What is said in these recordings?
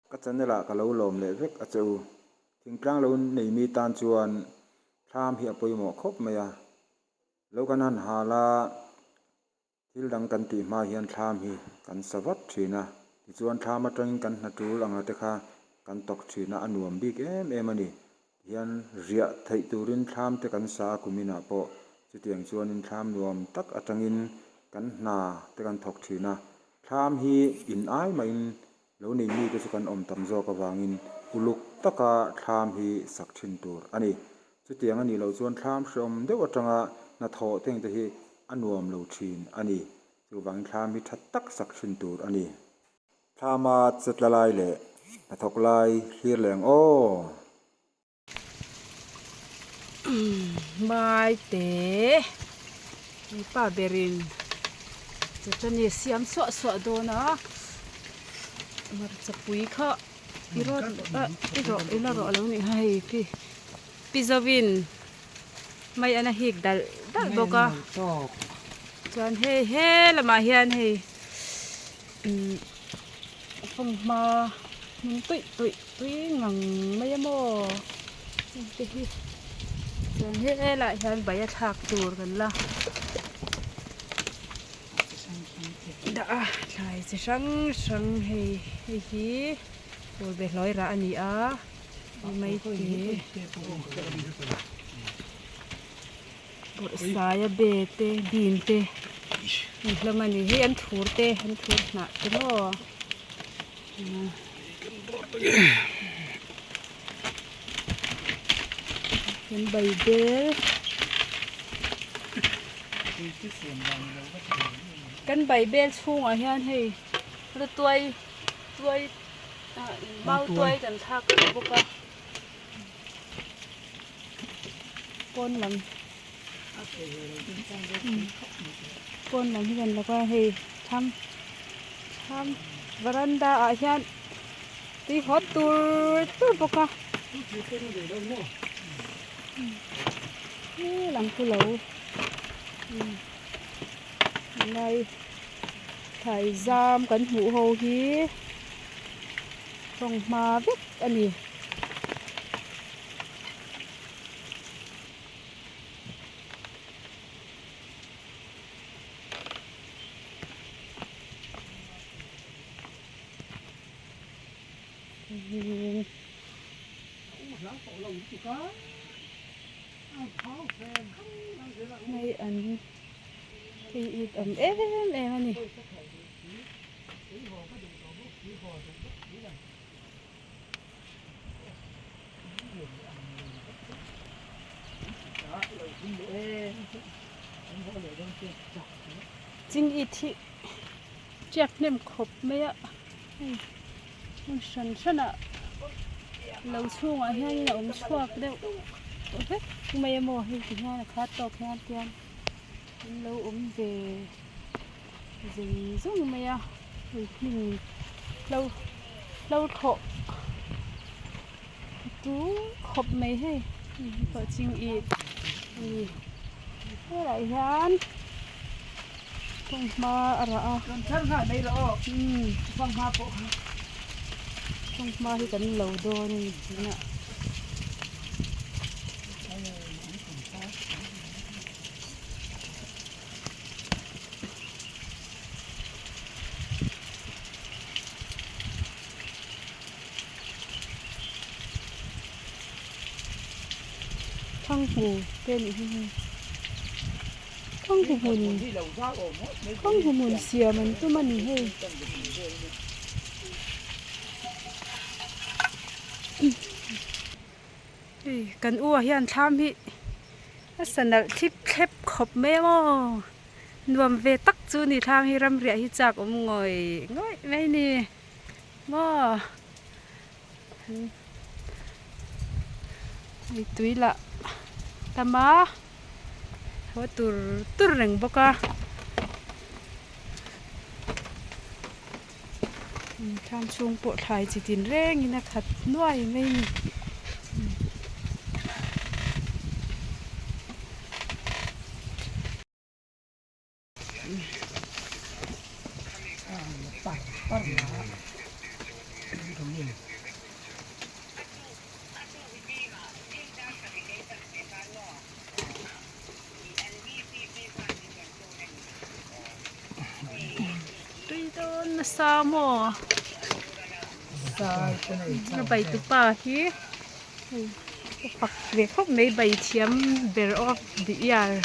Ka channel ah ka lo lawm leh vek a che u. Thingtlang lo nei mi tan chuan thlam hi a pawimawh khawp mai a. Lo kan han hal a, thil dang kan tih hma hian thlam hi kan sa vat thin a. Tichuan thlam atangin kan hna tul anga te kha kan tawk thin a, a nuam bik em em a ni. Tihian riah theih turin thlam te kan sa a kuminah pawh chutiang chuanin thlam nuam tak atangin kan hna te kan thawk thin a. Thlam hi in ai mahin Lo nei mite chu kan awm tam zawk avangin uluk taka thlam hi sak thin tur a ni. Chutiang a nih loh chuan thlam hreawm deuh atanga hnathawh teng te hi a nuam lo thin a ni. Chuvangin thlam hi tha tak sak thin tur a ni. Thlama chetla lai leh hnathawk lai hlir leh ang aw. Maite mipa berin chutani siam suah suah dawn a hmarcha pui kha i rawn ah i rawh i la rawh a lo nih kha hei pi pi zovin mai an a hik dalh dalh bawk a chuan hei he lamah hian hei umm fanghma hmun tuih tuih. Tui ngang mai a maw heng te hi chuan helaiah hian bai a thlak tur kan la dah a thlai chi hrang hrang hei hei hi tur be hlawi rah a ni a maite bawrhsai a be te bean te an hlawm a ni hei an thur te an thur hnah te maw. Kan baibel kan baibel chhungah hian hei tuai tuai mau tuai kan thlak bawk a pawn lam pawn lam hi kan lak a hei thlam thlam varanda ah hian tui haw tur tur bawk a he lam khu lo lai thlai zam kan hmuh ho hi tawnghma vek a ni. Hei an thei it awm em em a ni. Ching it hi tiak hnem khawp mai a hei hmun hran hran ah lo chhungah hianin a awm chhuak deuh vek mai a maw hei ti hian a khat tawk hian tian an lo awm ve zeng zawng mai a hei hnim hlo hlo thlawh tu khawp mai hei hei pawh ching it a ni helaiah hian fanghma a rah a fanghma hi kan lo dawn a ni tunah. Thanghu te nih hi hei thanghu hmun thanghu hmun siam an tum a ni hei hei kan u ah hian thlam hi a sa nalh thlip thlep khawp mai a maw nuam ve tak chu ni thlam hi ramriah hi chak awm ngawih ngawih mai a ni maw hei tui lah tam a haw tur tur reng bawk a. Thlam chhung pawh thlai chi tin rengin a khat nuai mai a ni. nasa maw a bai tupa hi hei ka fak ve khawp mai bai thiam ber of the year.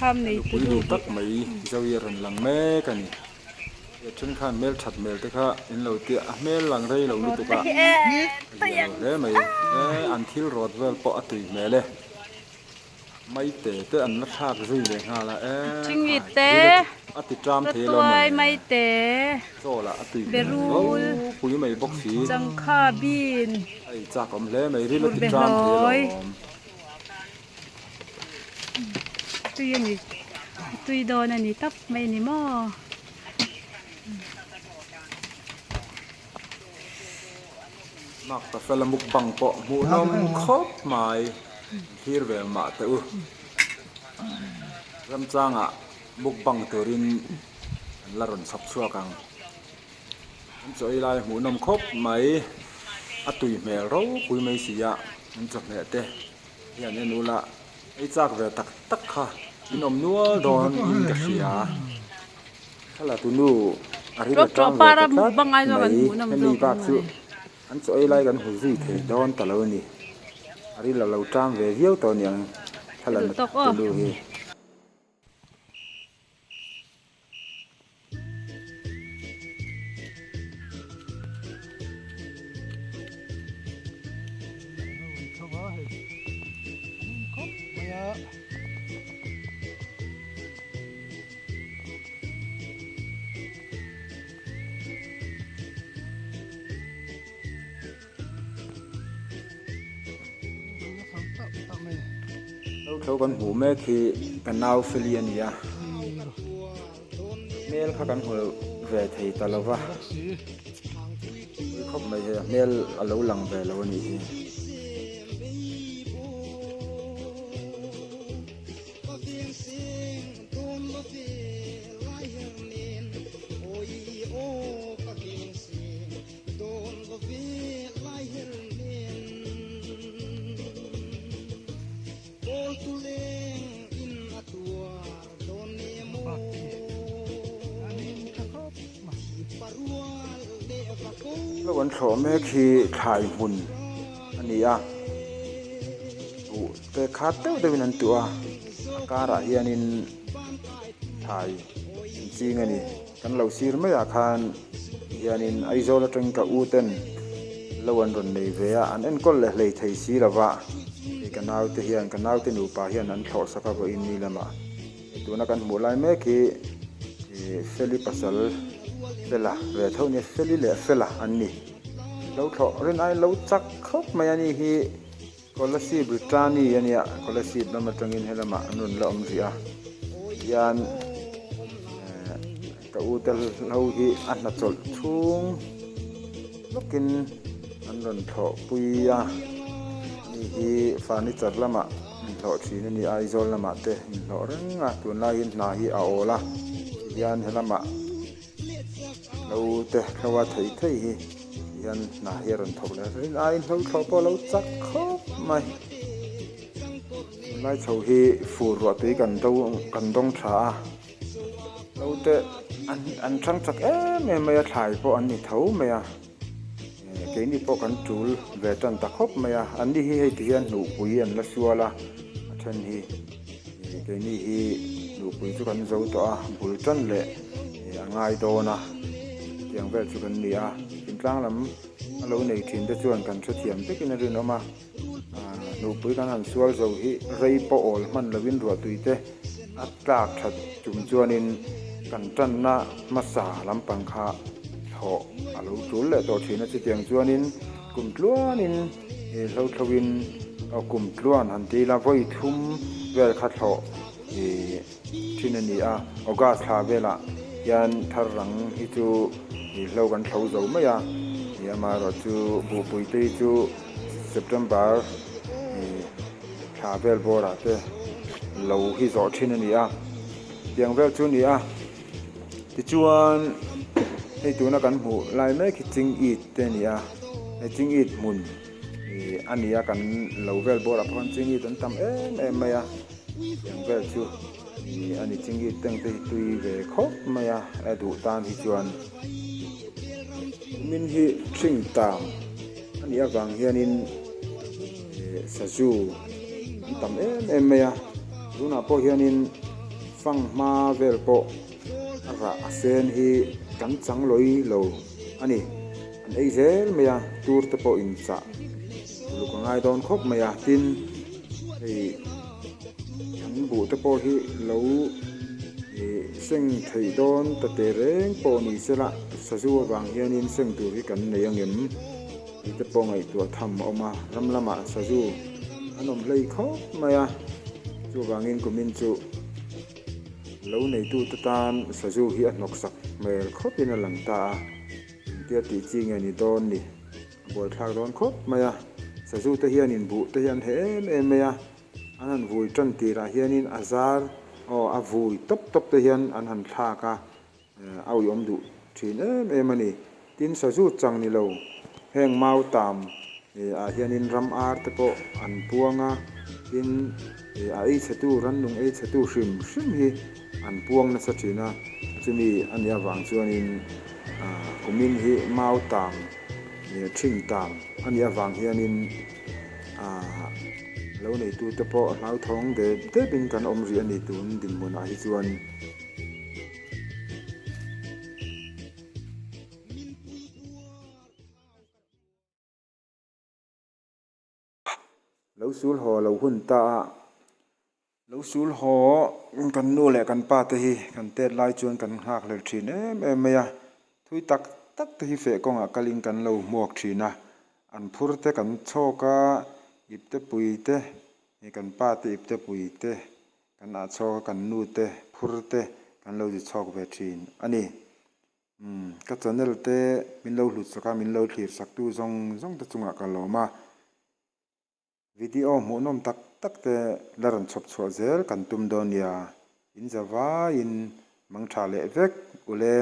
Nupui duh tak mai Zoe a rawn lang mek a ni. A then khan hmel that hmel te kha in lo tia a hmel lang rei lo lutuk a, a zia lo hle mai. An thil rawt vel pawh a tui hmel e. Maite te an la thlak zui leh nghal a e khai a ti ṭam thei lo mawle chaw lah a tui hmel ropui mai bawk si a ei chak awm hle mai ril a ti ṭam thei alawm. Tui a ni tui dawn a ni tawp mai ni maw. Mark Tafel-a mukbang pawh hmuhnawm khawp mai an thlir ve mah teh u. Ramchangah mukbang turin an la rawn chhawp chhuak ang. An chaw ei lai hmuhnawm khawp mai, a tui hmel ropui mai si a, an chawhmeh te hian en ula ei chak ve tak tak kha in awm nual dawn in ka hria. Thla tu nu a ri la tang ve ta tlat mai, hemi bak chu an chaw ei lai kan hmu zui thei dawn ta lo a ni. A ri la lo tang ve viau tawh aniang thla tu nu hi. Lo kan hmuh mek hi ka nau feli a ni a hmel kha kan hmu ve thei ta lo va khawp mai hei a hmel a lo lang ve lo a nih hi. Lo an thlawh mek hi thlai hmun a ni a buh te khat deuh deuhin an tuah a a karah hianin thlai an ching a ni kan lo sir maiah khan hianin Aizawl atangin ka u ten lo an rawn nei ve a an enkawl leh hlei thei si lova hei ka naute hian ka naute nupa hian an thlawh sak a vawiin ni lamah hei tuna kan hmuh lai mek hi ih Feli pasal Fela ve tho nia Feli leh Fela an ni lo thlawh rin aiin lo chak khawp mai a ni hi. Kolasib Britanni a nia, Kolasib lam atangin helamah an rawn la awm rih a, hian eh ka u te ho hi a hna chawlh chhung lawkin an rawn thlawh pui a, ni hi furniture lamah inhlawh thin a ni a, Aizawl lamah te inhlawh reng a, tunlai hian hna hi a awl a, tihian helamah. Hlo te hlo a thei thei hi hian hna hi a rawn thawk leh rin aiin hlo thlawh pawh a lo chak khawp mai. Tunlai chho hi fur ruah tui kan do kan dawng tha a, hlo te an an thang chak em em mai a, thlai pawh an ni tho mai a, keini pawh kan tul ve tan ta khawp mai a, an ni hi hei ti hian hnuhpui an la sual a, a then hi. Keini hi nupui chu kan zo tawh a, bul tan leh a ngai dawn a, hetiang vel chu kan ni a, thingtlang lam a lo nei thin te chuan kan hrethiam vekin a rinawm a, nupui kan han sual zo hi rei pawh awl hman lovin ruahtui te a tlak that chung chuanin kan tanna hmasa lampang kha thlawh a lo tul leh tawh thin a, chutiang chuanin kum tluanin. He hlauthloin kum tluan han ti ila vawi thum vel kha thlawh ih thin a ni a, August thla velah hian thar rang hi chu ih hlo kan thlo zo mai a, ih amaherawh chu buhpui te hi chu September ih thla vel bawrah te lo hi zawh thin a ni a, tiang vel chu a ni a, tichuan hei tuna kan hmuh lai mek hi ching it te a ni a. Hei ching it hmun Ih a nia kan lo vel bawrah pawh khan chingit an tam em em mai a, tiang vel chu ih a ni chingit teng te hi tui ve khawp mai a, a duh tan hi chuan kumin hi hring tang a nih avang hianin ih sazu an tam em em mai a, tunah pawh hianin fanghma vel pawh a rah a sen hi kan chang lawi lo a ni. An ei zel mai a, tur te pawh in chah uluk a ngai dawn khawp mai a, tin hei an buh te pawh hi lo ih seng theih dawn ta teh reng pawh ni se la, sazu avang hianin seng tur hi kan nei angem tih te pawh ngaihtuah tham a awm a, ram lamah sazu an awm hlei khawp mai a, chuvangin kumin chu lo neitute tan sazu hi a hnawksak hmel khawpin a lang ta a. Engtia tih chi nge ni dawn ni? A buaithlak dawn khawp mai a. Sazu te hianin buh te hi an heh em em mai a. An han vui tan tirah hianin a zar aw a vui tawp tawp te hian an han thlak a, a uiawm duh thin em em a ni. Tin sazu chang ni lo heng mau tam ah hianin ram ar te pawh an puang a, tin a ei chhetu rannung ei chhetu hrim hrim hi an puang nasa thin a, chumi a nih avang chuanin kumin hi mau tang ṭhing tang a nih avang hianin lo neitute pawh hlauthawng dep depin kan awm rih a ni tun dinhmunah hi chuan. Lo sul haw lo hun ta a, lo sul haw kan nu leh kan pa te hi kan tet lai chuan kan nghak hlel thin em em mai a, thui tak tak te hi feh kawngah kalin kan lo hmuak thin a, an phur te kan chhawk a, ipte pui te, kan pa te ipte pui te kan ah chhawk a, kan nu te phur te kan lo zi chhawk ve thin a ni. Umm ka channel te min lo hlut sak a, min lo thlir sak tu zawng zawng te chungah ka lawm a, video hmuhnawm tak tak te la rawn chhawp chhuah zel kan tum dawn nia, in za vaiin mangtha leh vek ule.